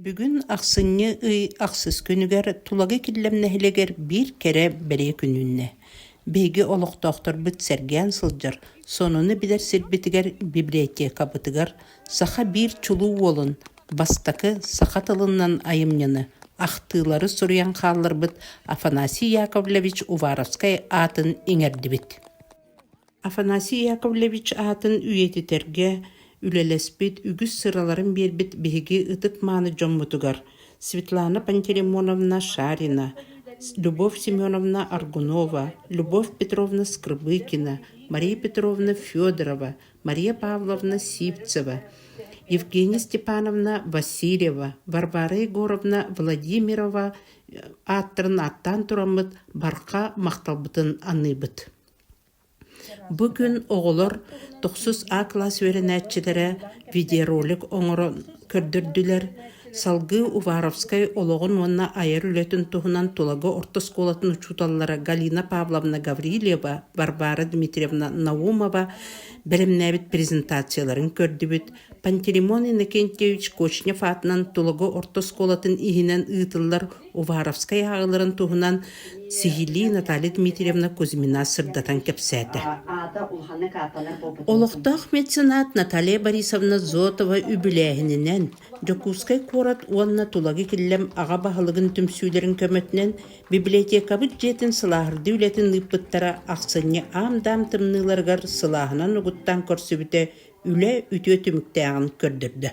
Бүгүн ахсынньы ый ахсыс күнүгэр Тулагы Киллэм нэһилиэгэр биир кэрэ бэлиэ күн үүннэ. Биһиги олохтоохторбут сэргээн сылдьар, сонуну билэр сирбитигэр библиотекабытыгар саха биир чулуу уолун, бастакы саха тылынан айымньыны, ахтыылары суруйан хаалларбыт Афанасий Яковлевич Уваровскай аатын иҥэрдибит. Афанасий Яковлевич аатын үйэтитэргэ үлэлэспит, үгүс сыраларын биэрбит биһиги ытык-мааны дьоммутугар Светлана Пантелеймоновна Шарина, Любовь Семеновна Аргунова, Любовь Петровна Скрыбыкина, Мария Петровна Федорова, Мария Павловна Сивцева, Евгения Степановна Васильева, Варвара Егоровна Владимирова ааттарын ааттаан тураммыт барҕа махталбытын аныыбыт. Бу күн оҕолор тохсус А кылаас үөрэнээччилэрэ видеоролик оҥорон көрдөрдүлэр, салгыы Уваровскай олоҕун уонна айар үлэтин туһунан Тулагы орто оскуолатын учууталлара Галина Павловна Гаврильева, Варвара Дмитриевна Наумова бэлэмнээбит презентацияларын көрдүбүт, Пантелеймон Иннокентьевич Кочнев аатынан Тулагы орто оскуолатын иһинэн ыытыллар Уваровскай ааҕыыларын туһунан сиһилии Наталья Дмитриевна Кузьмина сырдатан кэпсээтэ. Олохтоох меценат Наталья Борисовна Зотова үбүлээһининэн Дьокуускай куорат уонна Тулагы Киллэм аҕа баһылыгын түмсүүлэрин көмөтүнэн библиотекабыт дьиэтин сылааһырдыы үлэтин ыыппыттара ахсынньы аам-даам тымныыларыгар сылааһынан угуттаан көрсүбүтэ үлэ үтүө түмүктээҕин көрдөрдө.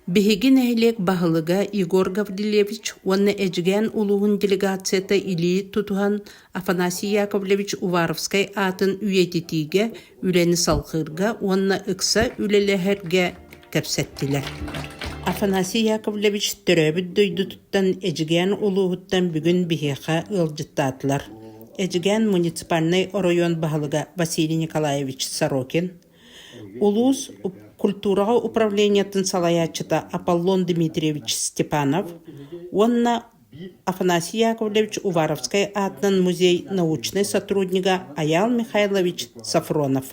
Биһиги нэһилиэк баһылыга Егор Гаврильевич уонна Эдьигээн улууһун делегацията илии тутуһан Афанасий Яковлевич Уваровскай аатын үйэтитиигэ үлэни салҕыырга уонна ыкса үлэлэһэргэ кэпсэттилэр. Афанасий Яковлевич төрөөбүт дойдутуттан Эдьигээн улууһуттан бүгүн биһиэхэ ыалдьыттаатылар. Эдьигээн муниципальнай оройуон баһылыга Василий Николаевич Сорокин, Улуус культураҕа управлениетын салайааччыта Аполлон Дмитриевич Степанов уонна Афанасий Яковлевич Уваровскай аатынан музей научнай сотруднига Айаал Михайлович Софронов.